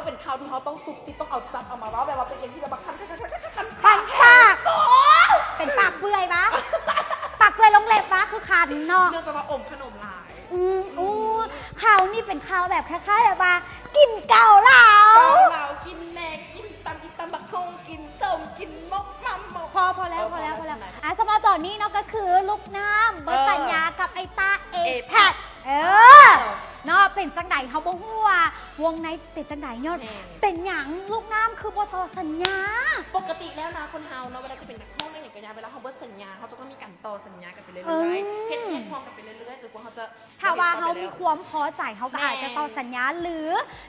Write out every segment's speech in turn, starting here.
ເປັນຂ່າວທີ່ເຮົາຕ້ອງຊຸບຊິບ ຕ້ອງເອົາຈັບເອົາມາເວົ້າ ແບບວ່າເປັນຫຍັງທີ່ແບບວ່າຄັນ ຄັນ ຄັນ ຄັນ ຄັນ ຄັນ ຄັນປາກ ປາກເປື່ອຍວະ ປາກເປື່ອຍລົງເລັບວະ ຄືຄັນເນາະ ເນື່ອງຈາກວ່າອົມຂະໜົມຫຼາຍ. ອືມ ອືມ ໂອ້ ຂ່າວນີ້ເປັນຂ່າວແບບຄ້າຍໆແບບວ່າກິນເກົາເຫຼົ້າ ເກົາເຫຼົ້າ ກິນແຫຼກ ກິນຕຳ ກິນຕຳບັກຫຸ່ງ ກິນສົ້ມ ກິນໝົກໝໍ້າໝົກ ພໍ ພໍແລ້ວ ເອີ ພໍແລ້ວ ພໍແລ້ວ ພໍແລ້ວ ອ່າ ສຳລັບຕອນນີ້ເນາະ ກໍຄືລູກນ້ຳເບິດ ເອີ ສັນຍາກັບໄອ້ຕ້າ ເອ ເອແພັກ ແພັກ ເອີ ເອີ ເນາະ ເປັນຈັ່ງໃດ ເຮົາບໍ່ຮູ້ວ່າວົງໃນເປັນຈັ່ງໃດ ຍ້ອນ ແມ່ນ ເປັນຫຍັງລູກນ້ຳຄືບໍ່ຕໍ່ສັນຍາ? ປົກກະຕິແລ້ວນະ ຄົນເຮົາເນາະ ເວລາຈະເປັນນັກຮ້ອງ ແມ່ນຫຍັງກໍຢ່າ ເວລາເຮົາເບິດສັນຍາ ເຮົາຈະຕ້ອງມີການຕໍ່ສັນຍາກັນໄປເລື້ອຍໆ ເອີ ເຮັດວຽກພ້ອມກັນໄປເລື້ອຍໆ ຈົນກວ່າເຮົາຈະ ຖ້າວ່າເຮົາມີຄວາມພໍໃຈ ເຮົາກໍອາດຈະຕໍ່ສັນຍາ ແມ່ນ ຫຼື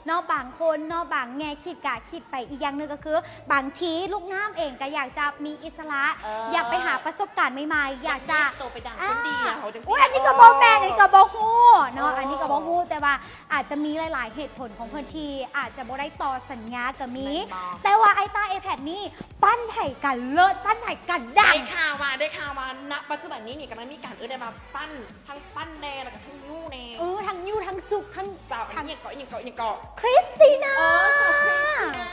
ເນາະ ບາງຄົນເນາະ ບາງແງ່ຄິດກະຄິດໄປອີກຢ່າງໜຶ່ງ ກໍຄືບາງທີລູກນ້ຳເອງກໍຢາກຈະມີອິດສະຫຼະ ເອີ ຢາກໄປຫາປະສົບການໃໝ່ໆ ຢາກຈະ ຢາກມີໂຕໄປດັງຄົນດຽວ ອ່າ ຈັ່ງຊີ້ ໂອ້ຍ ອັນນີ້ກໍບໍ່ແມ່ນ ອັນນີ້ກໍບໍ່ຮູ້ເນາະ ເອີ ອັນນີ້ກໍບໍ່ຮູ້ ແຕ່ວ່າອາດຈະມີຫຼາຍໆເຫດຜົນຂອງເພິ່ນທີ່ອາດຈະບໍ່ໄດ້ຕໍ່ສັນຍາກໍມີ ແມ່ນບໍ່ ແຕ່ວ່າໄອ້ຕ້າ ເອແພັກ ນີ້ ປັ້ນໃຜກະເລີດ ປັ້ນໃຜກະດັງ ໄດ້ຂ່າວວ່າ ໄດ້ຂ່າວວ່າ ນະ ປັດຈຸບັນນີ້ນີ້ ກຳລັງມີການເອີ້ນໄດ້ວ່າປັ້ນ ທັງປັ້ນແດ່ ແລ້ວກໍທັງຍູ້ແດ່ ເອີ ທັງຍູ້ ທັງຊຸກ ທັງ ສາວອັນ ທັງ ອີ່ຫຍັງເກາະ ອີ່ຫຍັງເກາະ ອີ່ຫຍັງເກາະ ຄຣິສຕີນາ ເອີ ສາວຄຣິສຕີນາ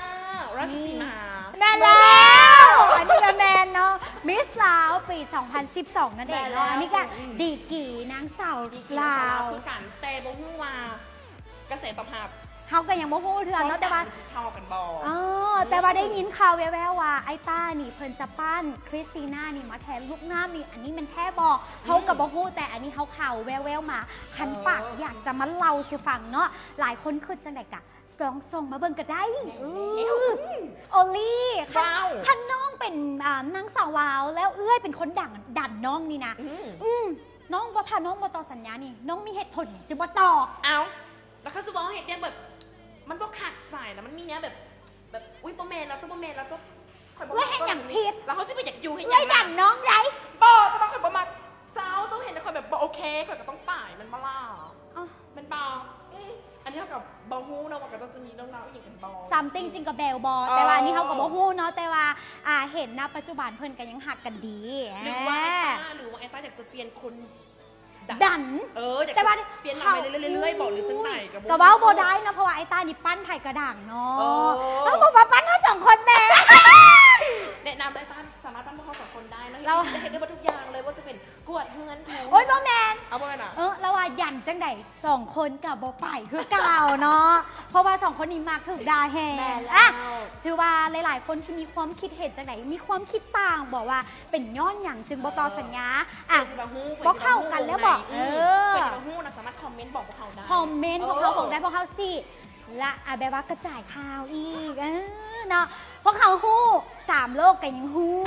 ຣາຊສີມາ ແມ່ນແລ້ວ ແມ່ນແລ້ວ ອັນນີ້ກໍແມ່ນເນາະ ມິສລາວປີສອງພັນສິບສອງນັ້ນເອງເນາະ ແມ່ນແລ້ວ ອັນນີ້ກໍ ອືມ ດີກຣີນາງສາວ ດີກຣີນາງສາວລາວ ລາວຄືກັນ ແຕ່ບໍ່ຮູ້ວ່າ ກະແສຕອບຮັບ ເຮົາກໍຍັງບໍ່ຮູ້ເທື່ອເນາະ ແຕ່ວ່າ ເຂົ້າກັນບໍ່ ເອີ ອືມ ແຕ່ວ່າໄດ້ຍິນຂ່າວແວ່ວໆວ່າ ໄອ້ຕ້ານີ້ເພິ່ນຈະປັ້ນຄຣິສຕີນານີ້ມາແທນລູກນ້ຳນີ້ ອັນນີ້ແມ່ນແທ້ບໍ່? ອືມ ເຮົາກໍບໍ່ຮູ້ ແຕ່ອັນນີ້ເຮົາຂ່າວແວ່ວໆມາ ຄັນ ເອີ ປາກຢາກຈະມາເລົ່າສູ່ຟັງເນາະ ຫຼາຍຄົນຄິດຈັ່ງໃດກະ ລອງສົ່ງມາເບິ່ງກໍໄດ້ ແມ່ນແລ້ວ ອືມ ໂອລີ ຄັນ ວ້າວ ຄັນນ້ອງເປັນ ອ່າ ນາງສາວລາວ ແລ້ວເອື້ອຍເປັນຄົນດັງ ດັນນ້ອງນີ້ນະ ອືມ ອືມ ນ້ອງບໍ່ ຖ້ານ້ອງບໍ່ຕໍ່ສັນຍານີ້ ນ້ອງມີເຫດຜົນຫຍັງຈຶ່ງບໍ່ຕໍ່? ເອົ້າ ແລ້ວຄັນສົມມຸດວ່າເຮົາເຮັດວຽກແບບ ມັນບໍ່ຄັກໃຈນະ ມັນມີແນວແບບ ແບບ ອຸ້ຍ ບໍ່ແມ່ນລະ ເຈົ້າບໍ່ແມ່ນລະ ເຈົ້າ ຂ້ອຍບໍ່ ເອື້ອຍເຮັດຫຍັງຜິດ ແລ້ວເຮົາຊິໄປຢາກຢູ່ເຮັດຫຍັງ ເອື້ອຍດັນນ້ອງໄດ້ ບໍ່ ແຕ່ວ່າຂ້ອຍບໍ່ມັກເຈົ້າ ເຈົ້າເຫັນແລ້ວຂ້ອຍແບບບໍ່ໂອເຄ ຂ້ອຍກໍຕ້ອງໄປ ແມ່ນບໍ່ລະ? ເອົ້າ ແມ່ນບໍ່? ອືມ ອັນນີ້ເຮົາກໍບໍ່ຮູ້ເນາະວ່າເຂົາເຈົ້າຈະມີເລື່ອງລາວອີ່ຫຍັງກັນບໍ່ something ຈິງກັບແບລບໍ່? ເອີ ແຕ່ວ່າອັນນີ້ເຮົາກໍບໍ່ຮູ້ເນາະ ແຕ່ວ່າ ອ່າ ເຫັນນະ ປັດຈຸບັນເພິ່ນກໍຍັງຮັກກັນດີ ຫຼືວ່າ ເອີ ໄອ້ຕ້າ ຫຼືວ່າໄອ້ຕ້າຢາກຈະປ່ຽນຄົນ ດັນ ເອີ ຢາກ ແຕ່ວ່າປ່ຽນໜ້າໃໝ່ເລື້ອຍໆບໍ່ ຫຼືຈັ່ງໃດກໍບໍ່ ກໍເວົ້າບໍ່ໄດ້ເນາະ ເພາະວ່າໄອ້ຕ້ານີ້ປັ້ນໃຜກະດັງເນາະ ເອີ ເຮົາບອກວ່າປັ້ນເຮົາສອງຄົນແດ່ ແນະນຳໄດ້ ຕ້າສາມາດປັ້ນພວກເຮົາສອງຄົນໄດ້ເນາະ ເຮັດ ເຮັດໄດ້ເບິດທຸກຢ່າງເລີຍ ບໍ່ວ່າຈະເປັນ ກວາດເຮືອນ ເອີ ໂອ້ຍ ບໍ່ແມ່ນ ເອົາບໍ່ແມ່ນນະ ເອີ ລາວວ່າຢັນຈັ່ງໃດ ສອງຄົນກໍບໍ່ໄປຄືເກົ່າເນາະ ເພາະວ່າສອງຄົນນີ້ມັກຖືກດ່າແຮງ ແມ່ນແລ້ວ ອ່ະ ຖືວ່າຫຼາຍໆຄົນທີ່ມີຄວາມຄິດເຫັນຈັ່ງໃດ ມີຄວາມຄິດຕ່າງບໍ່ວ່າ ເປັນຍ້ອນຫຍັງຈຶ່ງບໍ່ຕໍ່ສັນຍາ ອ່ະ ເພິ່ນທີ່ວ່າຮູ້ ບໍ່ເຂົ້າກັນແລ້ວບໍ ເພິ່ນທີ່ວ່າຮູ້ນະ ເອີ ເພິ່ນທີ່ວ່າຮູ້ນະ ສາມາດຄອມເມັນບອກພວກເຮົາໄດ້ ຄອມເມັນ ເອີ ພວກເຮົາບອກໄດ້ ພວກເຮົາຊິ ລະ ອ່າ ແບບວ່າກະຈາຍຂ່າວອີກ ເອີ ເນາະ ພວກເຮົາຮູ້ ສາມໂລກກໍຍັງຮູ້